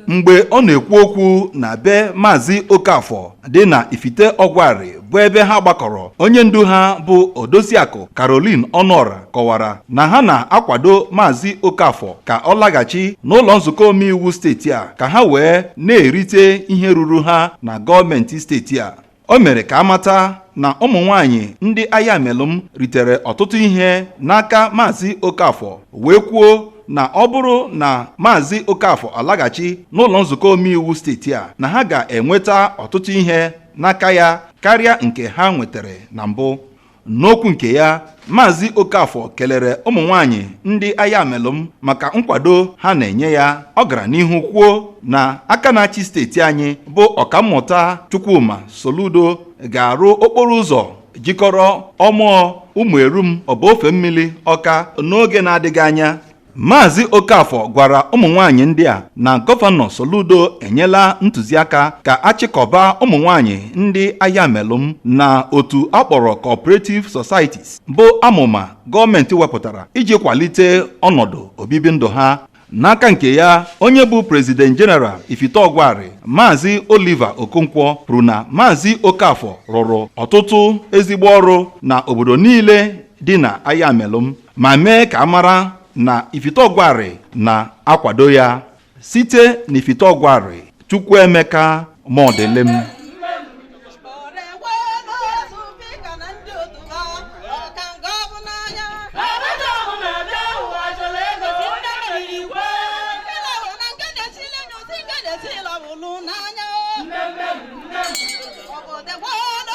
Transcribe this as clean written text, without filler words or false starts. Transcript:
Mgbe ọ na-ekwu okwu na be Maazị Okafọ dị na Ifite Ọgwarị, bụ ebe ha gbakọrọ, onye ndu ha bụ Odoziakụ Caroline Ọnụọra kọwara na ha na-akwado Maazị Okafọ ka ọ laghachi n'ụlọ nzukọ omeiwu steeti a ka ha wee na-erite ihe ruru ha na gọọmenti steeti a. O mere ka amata na ụmụ nwanyị ndị Ayamelụm ritere ọtụtụ ihe n'aka Maazị Okafọ, wee kwuo na ọ bụrụ na Maazị Okafọ alaghachi n'ụlọ nzukọ omeiwu steeti a, na ha ga-enweta ọtụtụ ihe n'aka ya karịa nke ha nwetara na mbụ. N'okwu nke ya, Maazị Okafọ kelere ụmụ nwanyị ndị Ayamelụm maka nkwado ha na-enye ya. Ọ gara n'ihu kwuo na aka na-achị steeti anyị bụ Ọkammụta Chukwuma Soludo ga-arụ okporo ụzọ jikọrọ Ọmụọ, Ụmụerum, Ọbaofe Mmiri, Ọka n'oge na-adịghị anya. Maazị Okafọ gwara ụmụ nwanyị ndị a na Gọvanọ Soludo enyela ntụziaka ka achịkọba ụmụ nwanyị ndị Ayamelụm na otu akpọrọ Cooperative Societies, bụ amụma gọọmenti wepụtara iji kwalite ọnọdụ obibi ndụ ha. N'aka nke ya, onye bụ President General Ifite Ọgwarị, Maazị Oliver Okonkwo, kwuru na Maazị Okafọ rụrụ ọtụtụ ezigbo ọrụ na obodo niile dị na Ayamelụm, ma mee ka a mara na Ifite Ọgwarị na-akwado ya. Site n'Ifite Ọgwarị, Chukwuemeka Mọdịlịm.